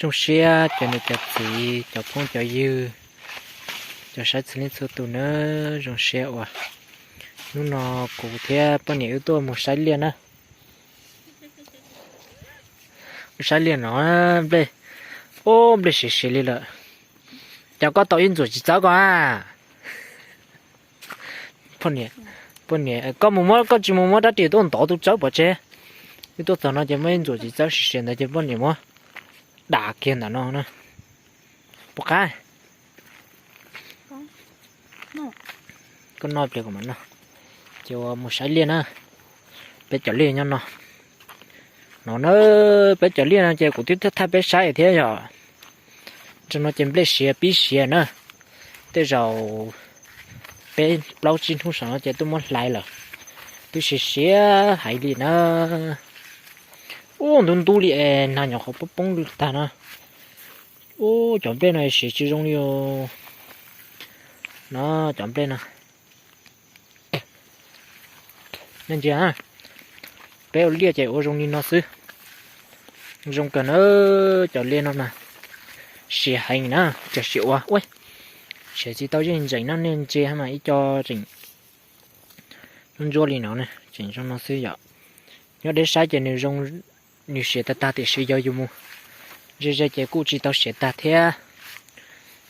Zoo siab cov niam cov txiv, cov phooj cov ywg, cov saib txhua leej txhua tus nawb. Zoo siab uas hnub no kuv thiab poj niam wb tuaj mus saib liaj na. Wb saib liaj no, nplej, ub, nplej siav siav li lawm. Cas koj tau ib ntxuam txiv txawb ko a? Poj niam, koj mus muab, koj tsis mus muab rab riam tuaj ntov tus tsawb pov tseg. Wb tuaj txog no ces muaj ib ntxuam txiv txawb siav siav ntawd ces poj niam muab dam kiag ntawm no na. Puas qab? Koj noj pliag kuv mam noj. Ces ua mus saib liaj na. Peb cov liaj nyob no. No na, peb cov liaj no ces kuv twb thaij peb saib thiab yom. Tso no ces nplej siav pib siav na. Tej zaum peb plaub tsib hnub saum no ces twb muab hlais lawm. Twb siav siav heev li na. Ub, ntub ntub li es nag nyuam qhuav poob poob tag na. Ub, cov nplej no siav tsis zoo li os. No, cov nplej no. Nej ntsia, peb ua liaj ces ua zoo li no xwb. Zoo kawg na, cov liaj no na. Siav heev na, tseem siav ua, ua, siav tsis tau yeej ntseem no, nej ntsia mas ib co tseem ntsuab ntsuab li no, tseem zoo no xwb yom. Nyob deb saib ces nws zoo, nws siav tag tag tiam sis yog yus mus ze ze ces kuj tsis tau siav tag thiab.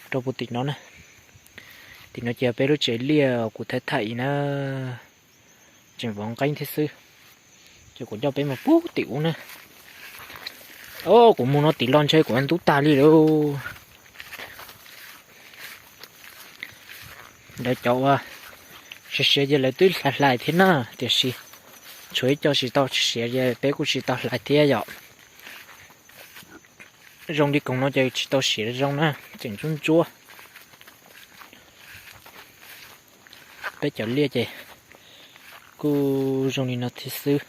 Rau puag tim no na, tim no ces peb lub tsev liaj kuv thaij thaij na, tseem vov nqeeb thiab xwb. Ces kuv coj peb mus puag tim ub na. Kuv mus no tim los ntshe kuv ntub tag li lawm. Lawv cov uas siav siav ces lawv twb hlais hlais thiab na, tiam sis tshuav ib co tsis tau siav ces peb kuj tsis tau hlais thiab yom. Zoo li koog no ces tsis tau siav zoo na, tseem ntsuab ntsuab. Peb cov liaj ces kuj zoo li no thiab xwb.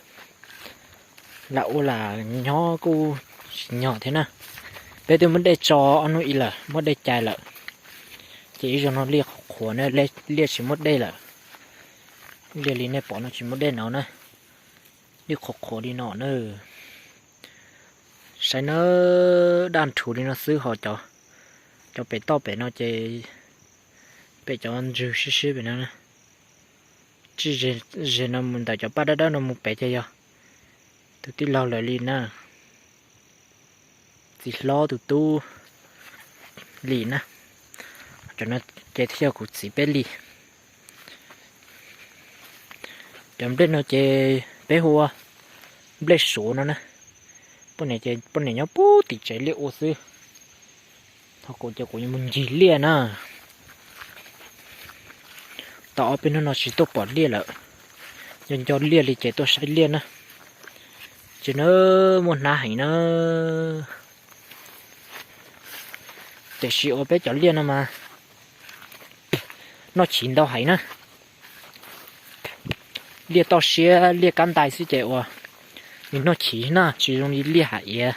Lam ua lam nyob kuj tsis nyog thiab na. Peb twb muab dej tso ob hnub ib lawm, muab dej cais lawm, ces ib zaug no liaj qhuav qhuav na, liaj tsis muaj dej lawm. Liaj li nej pom no tsis muaj dej no na, liaj qhuav qhuav li no na. Saib na, daj nrhuv li no xwb ho cov, cov pem toj pem no ces pem cov ntswg siab siab pem no. Tsis, ze no mus ntawm cov paj dawb dawb no mus pem ces yog tus tij laug lawv li na, txiv hlob tus tub li na. Cov no ces thiaj yog kuv txiv peb li. Cov nplej no ces peb hu ua nplej suav no na. Poj niam ces poj niam nyob puag tim tsev liaj ua xwb. Thaum kuv ces kuv yuav mus ncig liaj na. Tau ob peb hnub no tsis tuaj pom liaj lawm. Nco nco liaj li ces tuaj saib liaj na. Ces na, muaj hnab heev na. Tiam sis ua peb cov liaj no mas noj chiv ntau heev na. Liaj toj siab liaj kab ntais xwb ces ua nws noj chiv na, tsis zoo li liaj hav iav.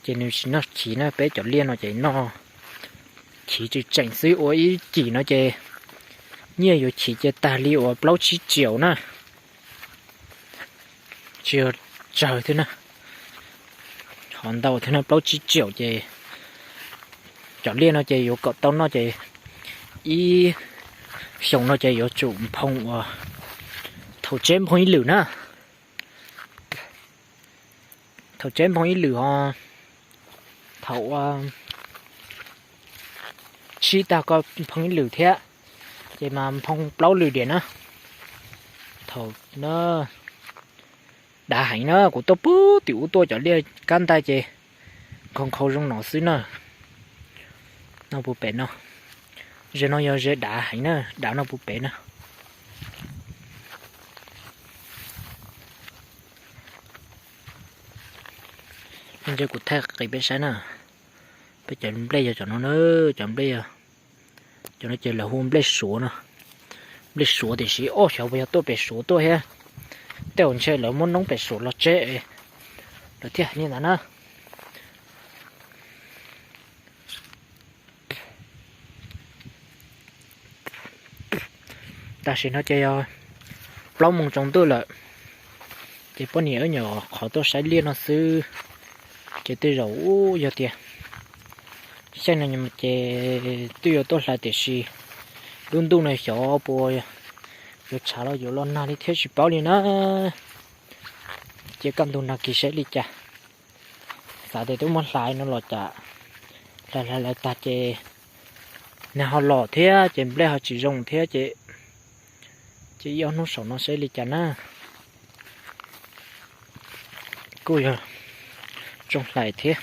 Ces nws tsis noj chiv na, peb cov liaj no ces noj chiv tseem tseem xwb, ua ib cim no ces nyiaj yuav chiv ces tag li uas plaub tsib triệu na. Tsis yog tsawg thiab na, ho ntau thiab na, plaub tsib triệu ces cov liaj no ces yuav kom tau noj ces ib xyoos no ces yuav tsum nphoo uas thaum tseb nphoo ib lwm na. Thaum tseb nphoo ib lwm ho thaum ua tsib tag ko nphoo ib lwm thiab, ces mas nphoo plaub lwm diam na. Thaum dav heev na, kuv tuaj puag tim ub tuaj cov liaj kab ntais ces nkhaus nkhaus zoo no xwb na. Noj puag pem no, ze no yog ze dav heev na, dav noj puag pem na. Ntshe kuv thaij qis peb saib na. Peb cov nplej yog cov no na, cov nplej, cov no ces lawv hu nplej suav no. Nplej suav tiam sis ob xyov puas yog tuaj pem suav tuaj thiab. Tej zaum ntshe lawv muab noob pem suav los tseb, lawv thiaj hais li ntawd na. Tam sim no ces yog plaub moos tsaus ntuj lawm, ces poj niam wb nyuam qhuav tuaj saib liaj no xwb. Ces tej zaum yog tias xyoo no ces twb yuav tuaj hlais tiam sis lub ntuj no xyov puas yuav tshav los yuav los nag li thiab tsis paub li na. Ces kaj ntug nag kis saib li cas, xav tias twb muab hlais no los cas, hlais hlais hlais tag ces nag ho los thiab ces nplej ho tsis zoo thiab ces, ces ib ob hnub saum no saib li cas na. Kuj yog tsoo hlais thiab.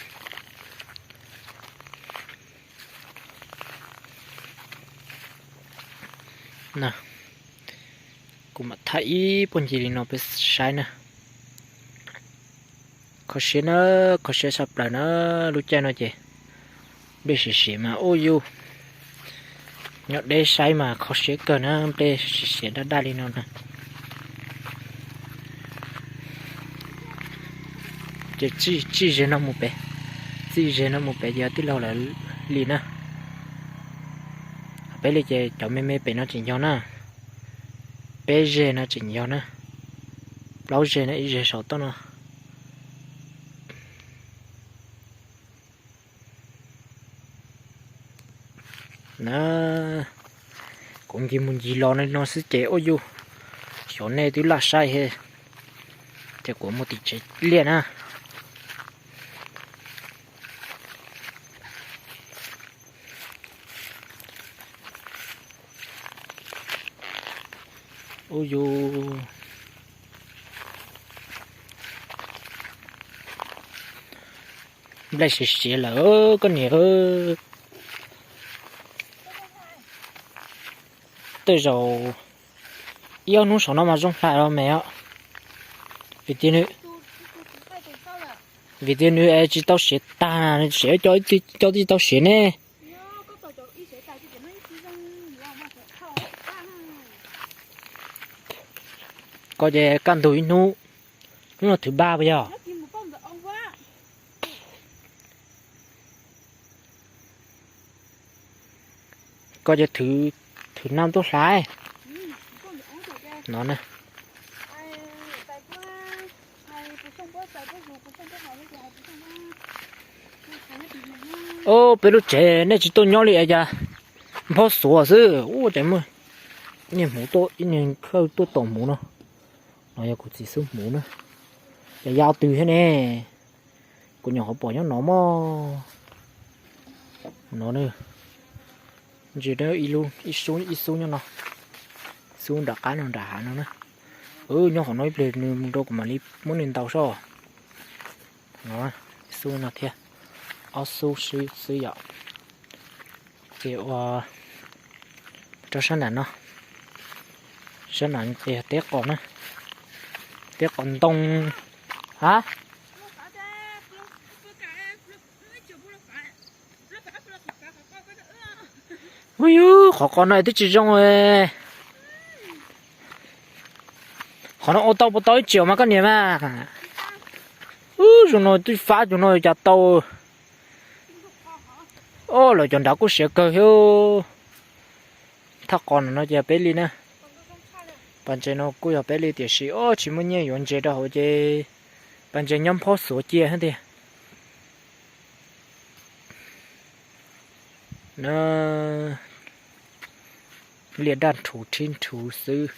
Kuv mam thaij ib puag ncig li no peb saib na. Kho siab na, kho siab saj plaws na, lub caij no ces nplej siav siav mas ub yus nyob deb saib mas kho siab kawg na, nplej siav siav daj daj li no na. Ces txij zeg no mus pem, txij zeg no mus pem ces tij laug lawv li na. Peb li ces cov me me pem no tseem yog na, peb zeg no tseem yog na, plaub zeg no ib zeg saum toj no. Na, kuv ncig mus ncig los no xwb ces ub yus, xyov nej twb laj saib he, ces kuv mus tim tsev liaj na. Ub yus, nplej siav siav lawm koj niam. Tej zaum ib ob hnub saum no mas zoo hlais los me os. Vim tias nws, vim tias nws tsis tau siav tag, siav cov, cov tsis tau siav ne. Koj ces kaj ntug ib hnub, hnub no thwv npaj puas yog? Koj ces thwv naj tuaj hlais no na. Ob, peb lub tsev nej tsis tuaj nyob li cas, nphob xuav xwb. Ua cas muaj niag hmuv tuaj, ib niag khawj tuaj tom hmuv no. No yog kuv txiv xub hmuv na. Cas yau twg thiab ne? Kuv nyuam qhuav pom nyob no mog. No, ntsis ib lub, ib xub ib xub nyob no, xub nram qab no nram hav no na. Nyob qhov no ib pliag nws mus rau kuv mam li muab nws ntaus soj. No, ib xub no thiab, ob xub xwb yom. Ces ua rau sab nram no, sab nram ces yog teb qos na, teb qos ntoo. Ha, ub yus, qhov qos no twb tsis zoo. Qhov no ua tau puas tau ib tsiaum mas koj niam mas. Ub, zoo no twb fab zoo no cas tau. Ob, lawv cov nrad kuj siav kawg thiab. Thaj qos no ces yog peb li na. Pas ntses no kuj yog peb li tiam sis ob tsis muaj nyiaj yuav ntses rau hauv ces pas ntses nyob nphob xuav cia thiab tiag. Na, liaj daj nrhuv rhib nrhuv xwb.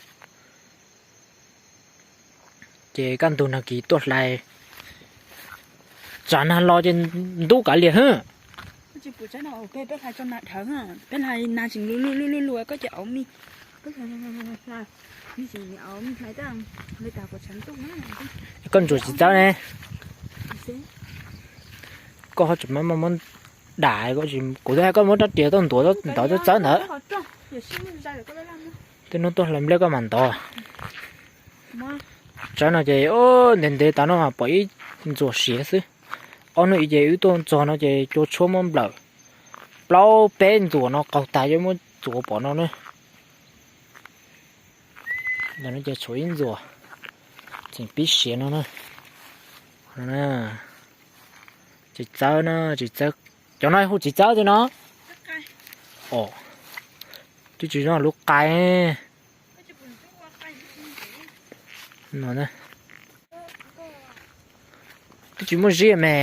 Ces kaj ntug nag kis tuaj hlais, tsam nag los ces ntub kav liam hwb. Koj ntsuas tsis txawb ne. Koj ho tseem muab dam, kuv twb hais koj muab rab riam tuaj ntuav ntawd tuaj txawb ntawd. Tej hnub tuaj hlais nplej koj mam ntov. Tsaib no ces ntev ntev tas no pom ib ntxuag siav xwb. Ob hnub ib ces wb tuaj txog no ces cua tshuab muab nplawm. Plaub peb ntxuag no qaug tas yuav muab txuav pom no na. Ntawm no ces tshuav ib ntxuag tseem pib siav no na. Tsis txawb na, tsis txawb. Cov no hu tsis txawb tiag no. Twb tsis zoo lub qai no. Twb tsis muaj ziab me.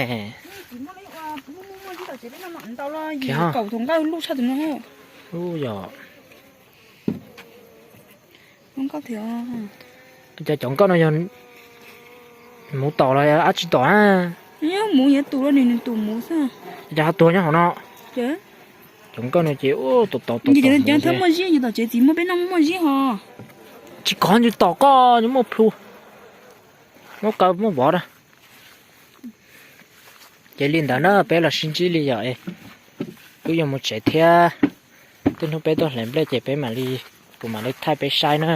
Kaum tus nkauj luj tshaj tus no. Yog, cov nkauj no yog muv tom los dab tsi tom na? Muv yuav tus los nws nws tus muv xwb. Cov ho tuag nyob hauv no. Cov nkauj no ces tom tom tom muv. Muaj zib, tom tsev txiv muaj peb noj muaj zib ho. Tsis kov nws tom koj nws muaj plhu, muab kaw muab vov na. Ces li ntawd na peb los sib ntsib li yom. Wb yuav mus tsev thiab, tej hnub peb tuaj hle nplej ces peb mam li, kuv mam li thaij peb saib na.